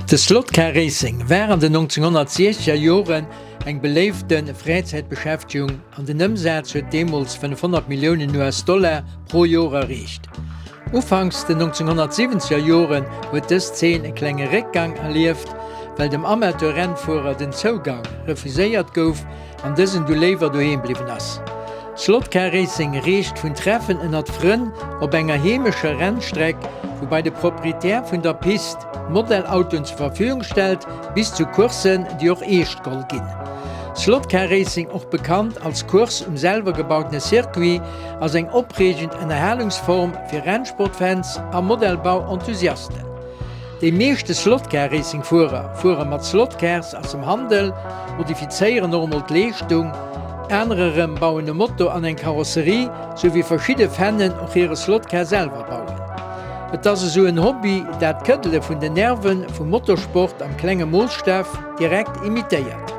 De Slot Car Racing war an den 1960er Joren eng beléifte Fräizäitbeschäftegung an den Ëmsaz huet deemools 500 Milliounen US-Dollar pro Joer erreecht. Ufanks den 1970er Joren huet dës Zeen e klenge Réckgang erlieft, well dem Amateur-Rennfuerer den Zougang refuséiert gouf an dësen du léiwer doheem bliwwen ass. Slot Car Racing reecht vun Treffen ënnert Frënn op enger heemescher Rennstreck, woubai de Proprietär vun der Pist Modellautoen zur Verfügung stellt, bis zu Courssen, déi och eescht geholl ginn. Slot Car Racing, och bekannt als Course um selwer gebautene Circuit, ass eng opreegend Ënnerhalungsform fir Rennsportfans a Modellbau-Enthusiasten. Déi meeschte Slotcar-Racing-Fuerer fuere mat Slotcars aus dem Handel, modifizéieren och emol d'Leeschtung, anerer erëm bauen e Motor an eng Karosserie, sou wéi verschidde Fannen och hire Slotcar selwer bauen. Et ass esou en Hobby, dat d'Këddele vun den Nerve vum Motorsport am klenge Moosstaf direkt imitéiert.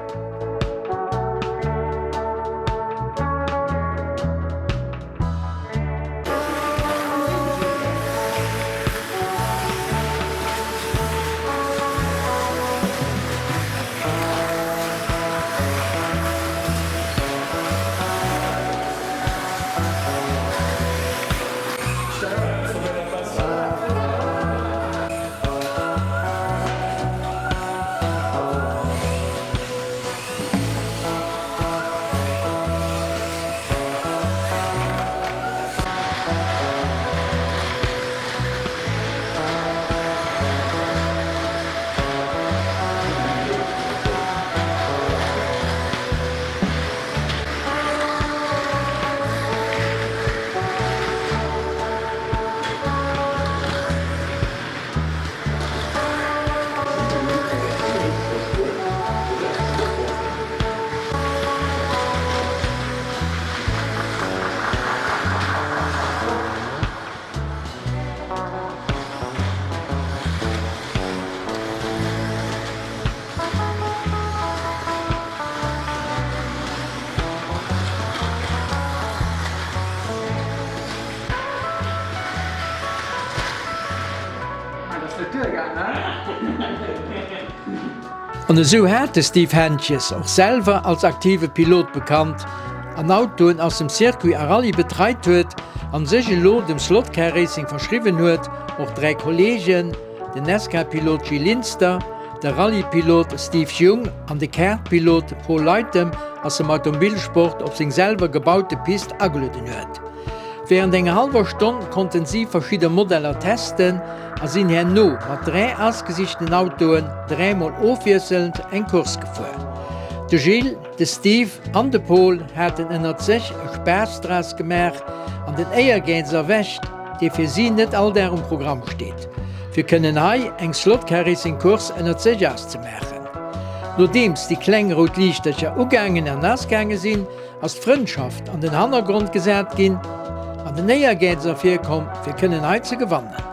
An esou hat de Steve Hentges, och selwer als aktive Pilot bekannt, an Autoen aus dem Circuit a Rallye betreit huet an sech elo dem Slot Car Racing verschriwwen huet, och 3 Kolleegen, den NASCAR-Pilot Gil Linster, de Rallye-Pilot Steve Jung an de Kart-Pilot Paul Leytem aus dem Automobilsport op seng selwer gebaute Pist agelueden huet. Wärend enger hallwer Stonn konnten si verschidde Modeller testen a sinn herno mat 3 ausgesichten Autoen 3 mol ofwiesselnd eng Course gefuer. De Gilles, de Steve an de Paul haten ënnert sech e Spaass draus gemaach an den Éiergäiz erwächt, dee fir si net all Dag um Programm steet, fir kënnen hei eng Slotcar-Racing-Course ënnert sech auszemaachen. Nodeems déi kleng rout Liichtercher ugaangen an ausgaange sinn, ass d'Frëndschaft an den Hannergrond gesat ginn an den Éiergäiz ervirkomm, fir kënnen hei ze gewannen.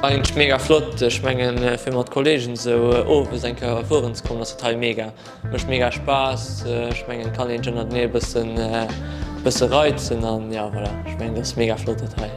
Eigentlech mega flott, ech mengen fir mat Kollegen sou owes eng Kéier fueren ze kommen ass dat hei mega. Mécht mega Spaass, ech mengen et kann een sech ënnertenee e bëssen bësse reizen an jo voilà, ech mengen dat ass mega flott dat hei.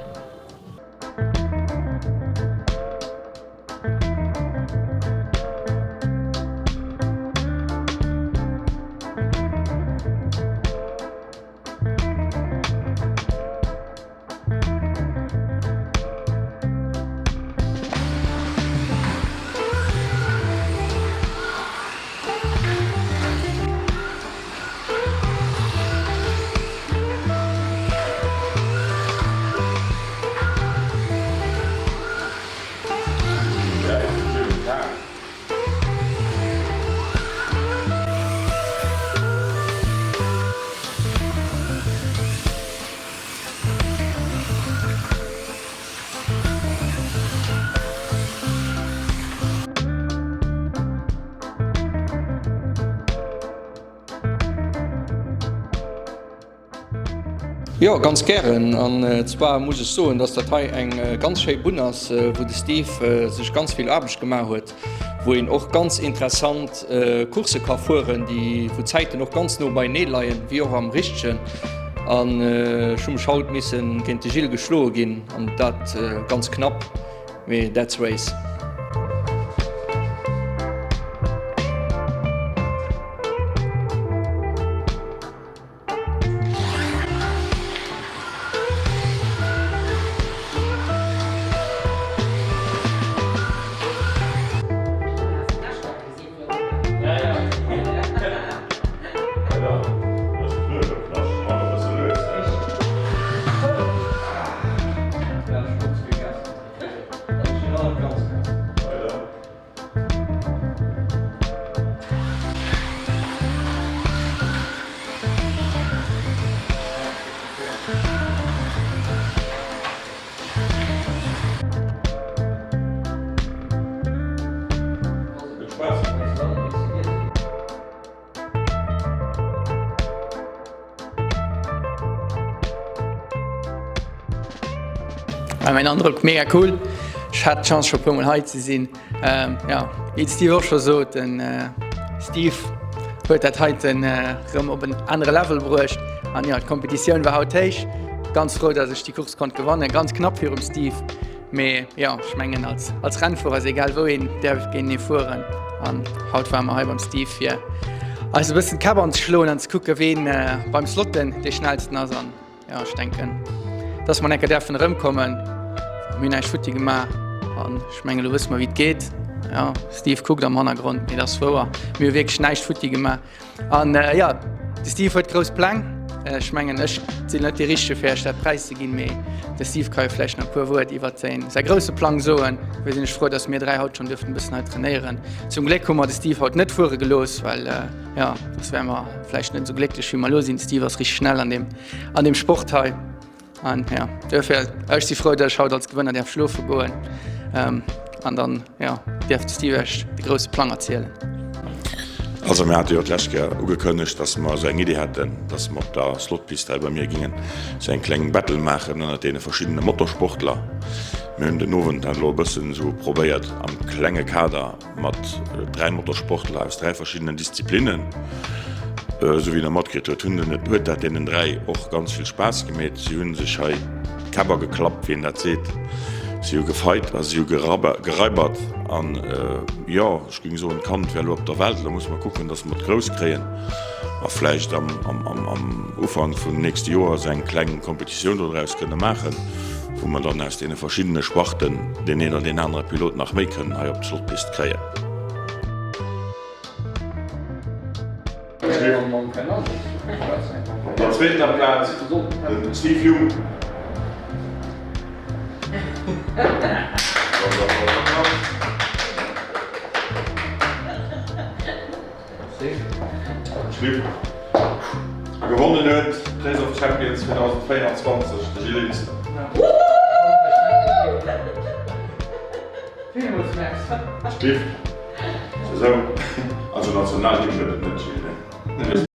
Jo, ganz gären. An zwar muss ech soen, dass dat hei eng ganz schéi Bunn ass, wou de Steve sech ganz vill Aarbecht gemaach huet, wou een och ganz interessant Coursse ka fueren, déi wou d'Zäiten och ganz no beienee leien, wéi och am Richtegen. An ech hu mech haut missen géint de Gilles geschloe ginn, an dat ganz knapp. Mee that's race. Mäin Androck, mega cool. Ech hat d'Chance scho puer mol hei ze sinn. Jo, wéi de Steve och scho sot, den Steve huet dat heiten erëm op en anere Level bruecht. An jo, d'Kompetitioun war haut héich. Ganz frou, datt ech déi Course konnt gewannen, ganz knapp virum Steve. Mee jo, ech mengen als, als Rennfuerer ass egal wou een däerf géint ee fueren. An haut ware mer hei beim Steve fir eis e bëssen d'Käpp anzeschloen an ze kucke ween beim Slotten dee schnellsten ass. An jo, ech denken, dass mer enker däerfen erëmkommen. Mir hunn näischt futti gemaach an ech mengen elo wësse mer wéi et geet. Jo, Steve kuckt am Hannergrond, mee et ass wouer, mir hu wierklech näischt futti gemaach. An jo, de Steve huet grouss Pläng. Ech mengen, ech sinn net dee Richtege fir Iech dat Präis ze ginn, mee de Steve ka jo vläicht nach e puer Wuert iwwert säin, säi grousse Plang soen. Dofir sinn ech frou, datt mir 3 haut schonn duerften e bëssen hei trainéieren. Zum Gléck hu mer de Steve haut net fuere gelooss, well jo, soss wäre mer vläicht net esou glécklech wéi mer elo sinn. De Steve ass richteg schnell an deem, an deem Sport hei. An jo, duerfir, ech si frou, datt ech haut als Gewënner däerf schlofe goen. An dann, jo, däerf de Steve Iech de grousse Plang erzielen. Also mir hate jo d'lescht Kéier ugekënnegt, datt mer esou eng Idee hätten, datt mer op der Slotpist hei bei mir gingen esou eng kleng Battle maachen ënnert deene verschiddene Motorsportler. Mir hunn den Owend dat elo e bëssen esou probéiert am klenge Kader. Mat 3 Motorsportler aus 3 verschiddenen Disziplinnen. Esou wéi der matkritt huet, hunn den huet dat deenen 3 och ganz vill Spaass gemeet. Si hunn sech hei d'Käpp ageklappt, wéi een dat seet. Si hu gefeit a si hu geraibert. An jo, ech géing soen, d'Kand wär elo op der Welt. Elo musse mer kucken, dass mer et grouss kréien a vläicht am Ufank vum nächste Joer esou eng kleng Kompetitioun dodraus kënne maachen. wou mer dann aus deene verschiddene Sparten deen een oder deen anere Pilot nach méi kënnen hei op d'Slotpist kréien. Op der zweeter Plaz de Steve Jung. A gewonnen huet d'Race of Champions 2024 de Gilles Linster. Steve, Esou, also Nationalhymn gëtt et net, Gilles, ne?